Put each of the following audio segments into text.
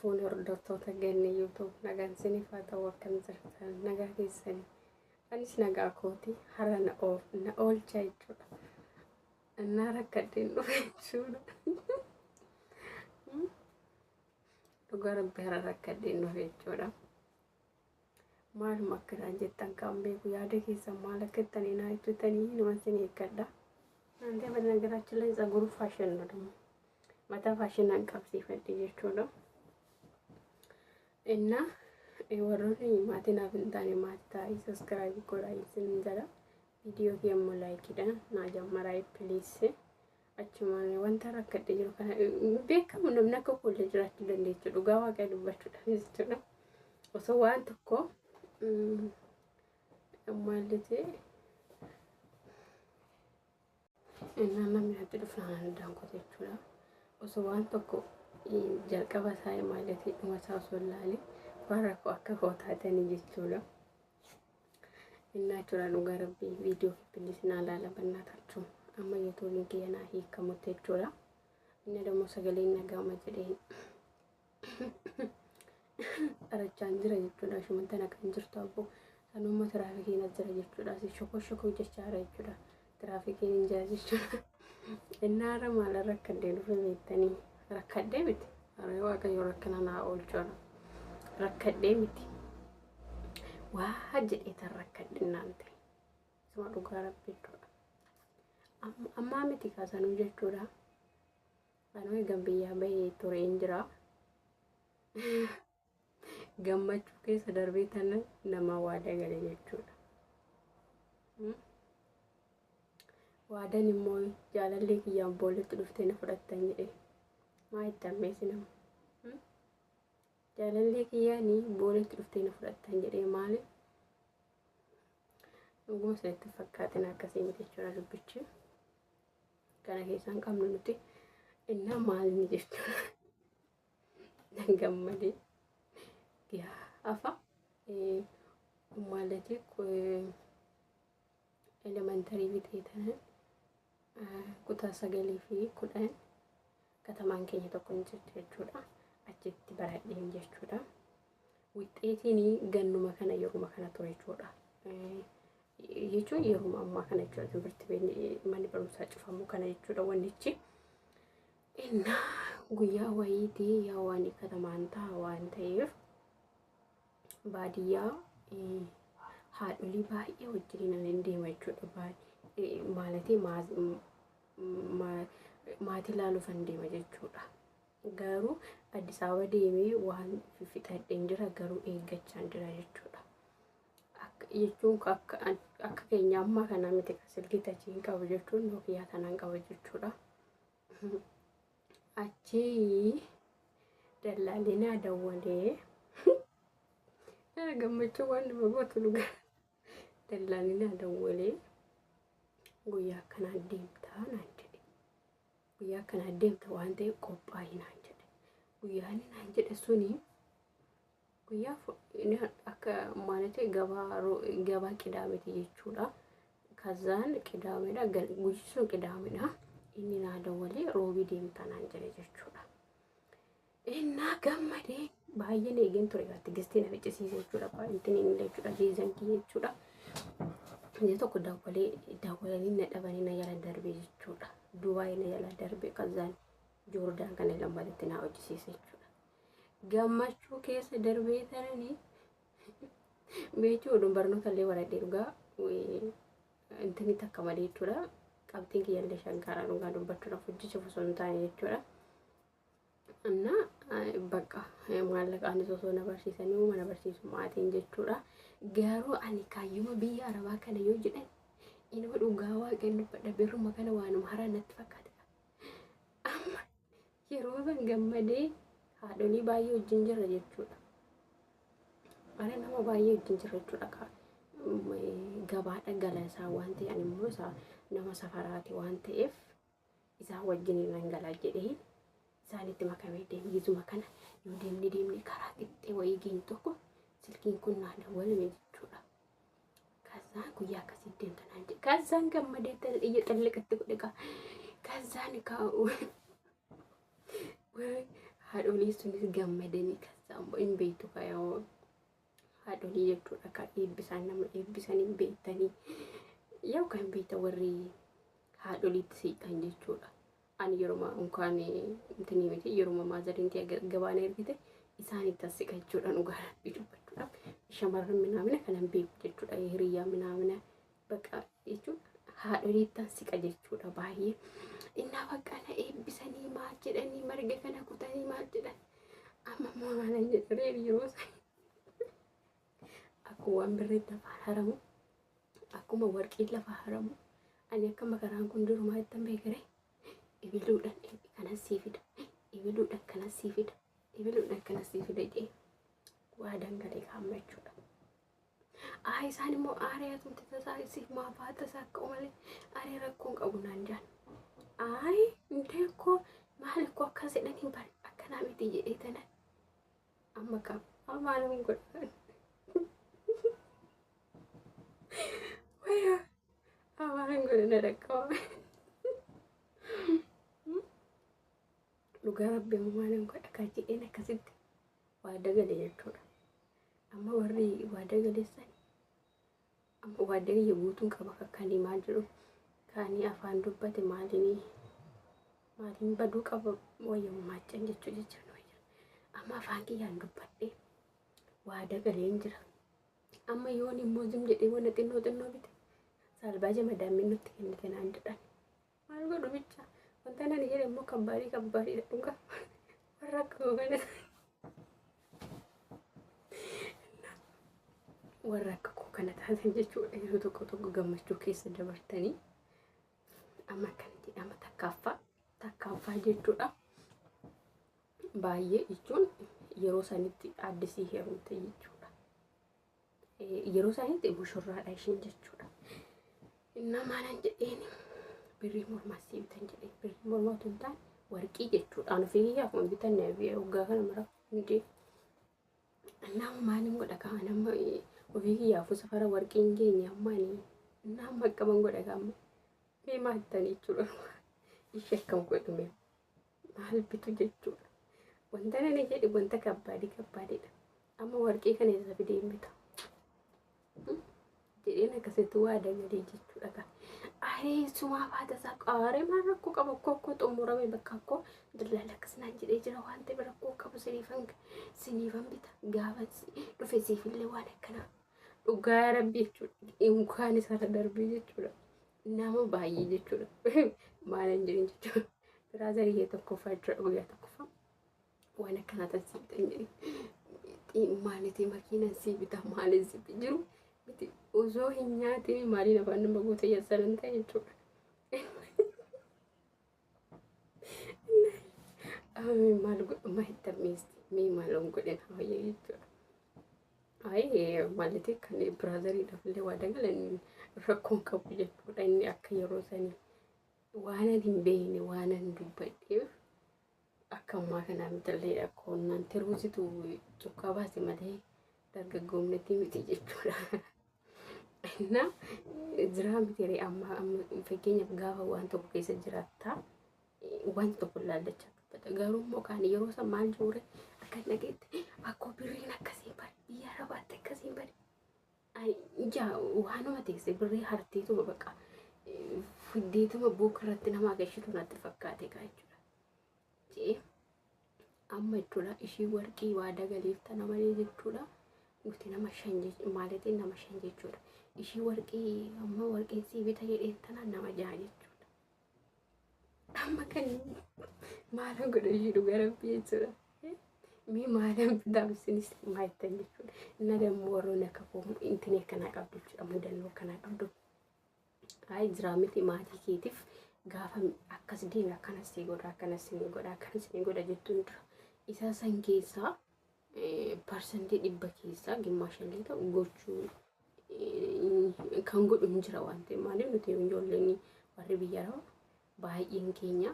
Fuuni hordoftoota Ganni YouTube nagaan siniif haa ta'u. Akkam jirtan? Nagaa keessanii? Anis nagaa kooti. Har'a na na oolcha jechuudha. Innaa rakkadheen dhufe jechuudha. Dhugaa rabbi har'a rakkadheen dhufe jechuudha. Maaluma akka isaan jettan kan beeku yaada keessan maal akka jettanii naa ibsitanii nama sin eeggadha. Naantee በነገራችን ላይ ጸጉሩ ፋሽን ነው ደግሞ mataa faashinaan qabsiifadhe jechuudha. Innaa warroonni maatii naaf hin taane maatii ta'aa, subscribe godhaa isin jedha. Viidiyoo kee immoo likeiidhaan naa jammaraa please. Achumaan wanta rakkadhe jiru kana beekamu namni akka koollee jiraachuu dandeechu, dhugaa Waaqayyo dubbachuudhaaf jechuudha. Osoo waan tokko maallitee innaan namni natti dhufnaan addaan kute jechuudha. Osoo waan tokko jalqaba isaa maallitee dhuma isaa osoo hin ilaalin waan rakkoo akka koo taatanii jechuudha. Innaa jechuudha, dhugaa rabbii viidiyoo fi please naa laala bannaataachuu amma YouTubeiin kiyya naa hiikamutti jechuudha. Inni ደግሞ sagaleen nagaama jedhee dharachaan jira jechuudha. Shumantana kan jirtu abbo sanumma tiraafikiin as jira jechuudha. Asi shoko shoko jechaa jira jechuudha. Tiraafikiin hin jira jechuudha. Innaa irra maal rakkadhee dhufe beektanii? Rakkadhee miti. Aree Waaqayyo rakkina naa oolchuudha. Rakkadhee miti. Waa jedhee tan rakkadhe naan ta'e. Isuma dhugaa rabbi jechuudha. Ammaa miti kaasanuu jechuudha. Anuu eegan biyyaa bahee tureen jira. Gammachuu keessa darbee tana nama waada gale jechuudha. Waadan immoo jaalallee kiyyaan boolletti dhuftee na fudhattan jedhe. Maa itti ammeessi nama? Jaalallee kiyyaanii boolletti dhuftee na fudhattan jedhee maali? Dhuguma isinitti fakkaatin, akkasii miti jechuudha dubbichi. Kana keessaan qabnu nuti innaa maalni jechuudha. Nan gammadee gaafa maalati elementary fixee tanan kutaa 9 fi 10 katamaan keenya tokko ni jirti jechuudha. Achitti baradheen jechuudha. Wixxeetiin gannuma kana yeruma kana ture jechuudha. Jechuun yeruma ammaa kana jechuudha. Timirti manni barumsaa cufamu kana jechuudha wannichi. Innaa guyyaa wayiitii yaa waan katamaan ta'a waan ta'eef baadiyyaa haadholii baay'ee wajjiniin ani deema jechuudha. Maalatee maatii ilaaluufan deema jechuudha. Garuu Addis Ababa deemee waan fixadheen jira, garuu eeggachaan jira jechuudha. Jechuun akka keenya ammaa kana miti, silkii touch hin qabu jechuun Nokia tanaan qaba jechuudha. Achii dallaalli naa dawwalee, gammachuu waan nama gootu dhugaa. Dallaalli naa dawwalee, guyyaa akkanaa deemtaa naan jedhe. Guyyaa akkanaa deemta waan ta'eef qophaa'i naan jedhe. Guyyaan naan jedhe suni guyyaa akka maalati gabaa gabaa qidaameti jechuudha. Kazaan qidaameedha, guyyi sun qidaameedha. Inni naa dawwalee roobii deemtaa naan jedhe jechuudha. Innaa gammadee baay'een eegeen ture, tigistii na ficcisiise jechuudha. Intin inni jechuudha viizaan kiyya jechuudha. Inni tokko dawwalee dawwalanii na dhabanii na jala darbe jechuudha. Dubaay na jala darbe, kazaan Joordaan kana lammaatti naa hojjisiise jechuudha. Gammachuu keessa darbee taranii beechuu barnoota illee baradhee dhugaa intini takka malee jechuudha. Qabxiin kiyyallee shankaaraa, dhugaa dubbachuudhaaf hojjechuuf osoo hin taane jechuudha. እና bakka maallaqaanis osoo na barsiisanii mana barsiisu maatiin jechuudha. Garuu ani kaayyuma biyya arabaa kana yoo jedhan inuma dhugaa Waaqayyoon dubbadha, birruma kana waanuma haraa natti fakkaata. Amma yeroo san gammadee haadholii baay'ee wajjin jirra jechuudha. Ani nama baay'ee wajjin jirra jechuudha. Gabaadha gala isaa waan ta'e, ani immoo isaa nama safaraati waan ta'eef isaan wajjin nan galaa jedhee isaanitti makamee deeme. Gizuma kana yoo deemne deemne karaa xixiqqee wayii geenyu tokko silkiin kun naa dawwalame jechuudha. Kazaan guyyaa akkasii deemta naan jedhe. Kazaan gammadee iyya xalliqatti godhe kaa. Kazaan kaa'u. Haadholii sunis gammadanii kassaan hin beektu kaayoo haadholii jechuudha kan eebbisan nama eebbisan hin beektanii yoo kan beektan warri haadholiitti siiqan jechuudha. Ani yeroo unkaan intinii miti yeroo maazariin gabaan ergite isaanitti as siqa jechuudha dhugaa rabbii dubbachuudhaaf shamarran minaamina kanan beeku jechuudha hiriyyaa minaamina bakka jechuun haadholiitti as siqa jechuudha baay'ee. Innaa bakka na eebbisanii maal jedhanii marga kana kutanii maal jedhan amma immoo maalan jedhanii yeroo akkuma waan birriin lafaan haramu akkuma warqiin lafa haramu ani akka makaraan kun durumaa ittan beekare ibiluudhaan kanas sii fida ibiluudhaan kanas sii fida ibiluudhaan kanas sii fida jedhee waa dangalee kaa'ama jechuudha. Aa isaan immoo aaree atumti tasaa siif maafaa tasaa akka malee aaree rakkoon qabu naan jaan. Ayi intee koo maal koo akkas jedhanii bari akkanaa miti jedhee tana amma kam amma nama godhan. Wayyaa amaan godhana dhaqqaba. Dhugaa rabbi maalan godha kan jedheen akkasitti waa dagale jechuudha. Amma warri waa dagaleessan amma waa dagalee guutuun qaba kakkanii maal jedhu kaanii afaan dubbate maalinii maaliin baduu qaba wayyamu maaccan jechuu jecha wayya. Amma afaan kiyyaan dubbadhee waa dagaleen jira. Amma yoon immoo zim jedhee wanna xinnoo xinnoo bite saalbaaja madaammin nutti kennite naan jedhan. Maal godhu bicha wanta nani jedhe immoo kabbaarii kabbaariidha dhugaa warra akka kana warra akka koo kana taatan jechuudha yeroo tokko tokko gammachuu keessa dabartanii amma akkana jedhama takkaaffaa takkaaffaa jechuudha. Baay'ee jechuun yeroo sanitti addisii heerumte jechuudha. Yeroo sanitti mushurraadha isheen jechuudha. Innaa maalan jedheen birrii mormaa sii bitan jedhee birrii mormaa otoo hin taane warqii jechuudha. Ani ofii kiyyaaf waan bitanne waggaa kana mara hundee. Innaa maalin godha kaan amma ofii kiyyaafuu safara warqii hin geenye amma ani innaa amma akkaman godha kaan mee maal jettanii jechuudha. Ishee akkam godhu mee maal bitu jechuudha. Wanta nani jedhe wanta kabbaadii kabbaadiidha. Amma warqii kana isa fidee hin bita. Jedheen akkasitti waa dagalee jechuudha kan. Aree sumaa faata isaa qaaree maal rakkoo qaba akkoo akkoo xumurame bakka akkoo daldala akkas naan jedhee jira waan ta'eef rakkoo qabu siniifan siniifan bita gaafa dhufe siifillee waan akkanaa dhugaa rabbi jechuudha. Inkaan isarra darbee jechuudha. Nama baay'ee jechuudha. Maalan jedhin jechuudha. Biraazarii tokkoffaa jechuudha guyyaa tokkoffaa. Waan akkanaa tan sii bitan jedhee maalitii makiinaan sii bita maaliin sii bita jiru miti osoo hin nyaatiin maaliin afaan nama guute yassanan ta'e jechuudha. Maal godhu maa itti ammeesti mee maal godhen hawayyee jechuudha. Ayi maalitii kan biraazariidhaaf illee waa dagalan rakkoon qabu jechuudha inni akka yeroo sanii waanan hin beekne waanan dubbadheef akka ammaa kanaa mitillee rakkoonnaan tiruusitu cukkaa baase malee dargaggoomnetti miti jechuudha. Innaa jiraa miti amma amma fakkeenyaaf gaafa waan tokko keessa jiraattaa waan tokko laallachaa dubbata. Garuu immoo kaan yeroo san maal jiruure akka hin dhageetti akkoo birriin akkasiin bari biyya arabaatti akkasiin bari. Ija waanuma teesse birrii harteetuma bakka fiddeetuma buuka irratti nama agarsiisu natti fakkaate kaa jechuudha. Jee amma jechuudha ishii warqii waa dagaleef tana malee jechuudha. Nuti nama shan maalitiin nama shan jechuudha. Ishii warqii amma warqiin sii bita jedheen tana nama jaha jechuudha. Amma kan maalan godha ishii dhugaa rabbii jechuudha. Mee maalan bitaaf isinis maa jettan jechuudha. Inna dammoo warroonni akka koo intinii akkanaa qabdu jechuudha mudannoo akkanaa qabdu. Ayi jiraa miti maatii keetiif gaafa akkas deeme akkanas sii godha akkanas sii godha akkanas sii godha jettuun dura. Isa san keessaa 100% keessaa gimmaashallee ta'u gochuu kan godhu hin jira waan ta'eef maaliif nuti ijoolleen warri biyya arabaa baay'een keenya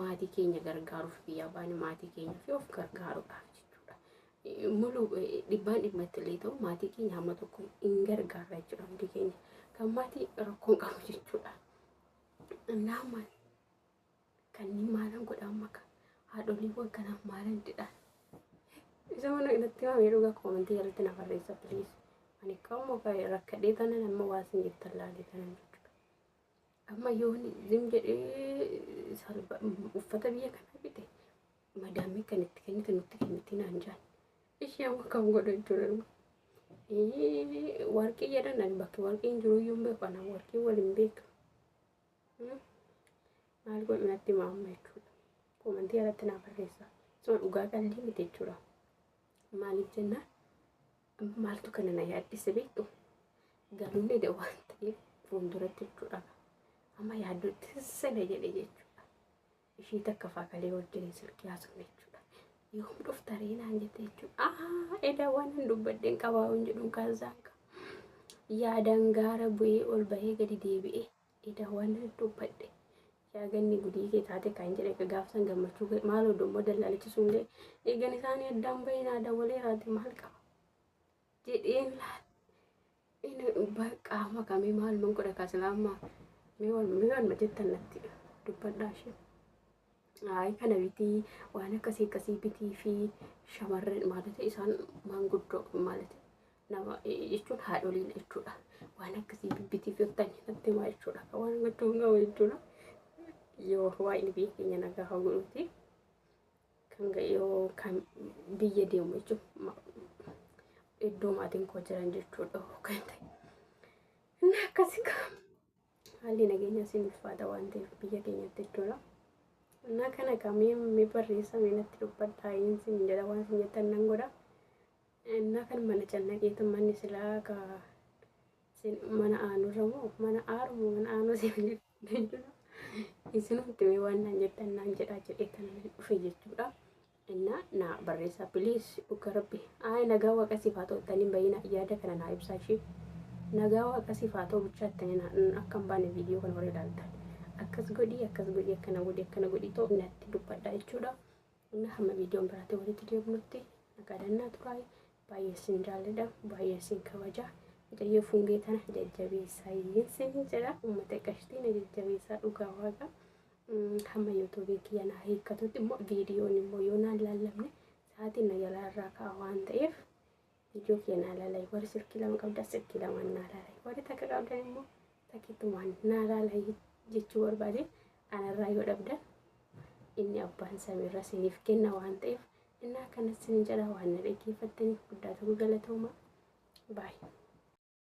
maatii keenya gargaaruuf biyyaa baane maatii keenya fi of gargaaruudhaaf jechuudha. Mulu dhibbaan dhibbatti illee ta'u maatii keenya hamma tokko hin gargaarra jechuudha hundi keenya. Kan maatii rakkoon qabu jechuudha. Innaa maal kanneen maalan godha amma ka Haadholiiwwan kanaaf maalan jedhaan? Isa mana natti himamee dhugaa koomentii jalatti na barreessa please. Ani qaama rakkadhee tanan amma waa isin jettan laalee tanan jechuudha. Amma yoon zim jedhee salba uffata biyya kanaa bite madaamii kan itti kennite nutti kenniti naan jaan. Ishee amma kam godhu jechuudha. Warqii jedhan ani bakki warqiin jiru iyyuu hin beeku anaa warqii wal hin beeku. Maal godhu natti hima amma jechuudha. Koomentii jalatti naa barreessa. Isuma dhugaa qalbii miti jechuudha. Maaliif jennaan maaltu kana na yaaddise beektu? Galuun eda waan ta'eef fuulduratti jechuudha. Amma yaaddotti sana jedhe jechuudha. Ishii takka faakalee wajjin silkii haasofne jechuudha. Yoom dhufta ree naan jette jechuudha. Aa edaa waan hin dubbadheen qabaa hin jedhuun kaasaan qaba. Yaadaan gaara bu'ee ol bahee gadi deebi'ee edaa waan hin dubbadhe. Yaaganni gudii kee taate kan jedhe gaafsan gammachuu maaloo dommoo dallaalichi sun ga'e eegan isaanii addaan bahee naa dawwaleeraati maal qaba jedheen laal. Inni qaama kamii maaluman godha kaasilaammaa mee waanuma jettan natti dubbadhaa ishee. Ayi kana bitii waan akkasii akkasii bitii fi shamarran maalati isaan maanguddoo maalati nama jechuun haadholiin jechuudha. Waan akkasii bibbitii fi ottan natti himaa jechuudha. Waan gochuun qabu jechuudha. Yoo waa'ee biyya keenya nagaa haa godhuuti. Kan yoo kan biyya deemu jechuun iddoo maatiin koo jiran jechuudha. Kan ta'e. Inni akkasii haalli nageenya isin ulfaata waan ta'eef biyya keenyatti jechuudha. Innaa kana kamee mee barreessa mee natti dubbadhaa isin jedha waan isin jettan nan godha. Innaa kan mana cannaqeetu manni silaa ka mana aanurra moo mana aaru moo mana aanuu isin jechuudha. Isinumti mee waan naan jettan naan jedhaa jedhee kan dhufe jechuudha. Innaa naa barreessaa please dhuga rabbi. Ayi nagaa waaqa siif haa ta'u ittaniin bayyina yaada kana naa ibsaa ishee. Nagaa waaqa siif haa ta'u bichaa ittanii akka hin baane viidiyoo kana warra ilaaltan. Akkas godhii akkas godhii akkana godhii akkana godhii ta'u natti dubbadha jechuudha. Innaa hamma viidiyoon biraatti walitti deebinutti nagaa turaa. Baay'ee isin jaalladha baay'ee isin kabaja. Mucayyoo fuungee tana jajjabeessaa isin jedha. Uummata qashtii na jajjabeessaa dhugaa waaqa. Hamma yuutuubiin kiyya naa hiikkatutti immoo viidiyoon immoo yoo naan laallamne sa'aatiin na jalaa irraa ka'a waan ta'eef viidiyoo kiyya naa laalaa. Warri silkii lama qabdan silkii lamaan naa laalaa. Warri takka qabdan immoo takkittumaan naa laalaa jechuu barbaade anarraa yoo dhabdan inni abbaan samiirra isiniif kenna waan ta'eef innaa akkanas isin jedha waan na dhaggeeffattaniif guddaa ta'uu galatooma. Baay'ee.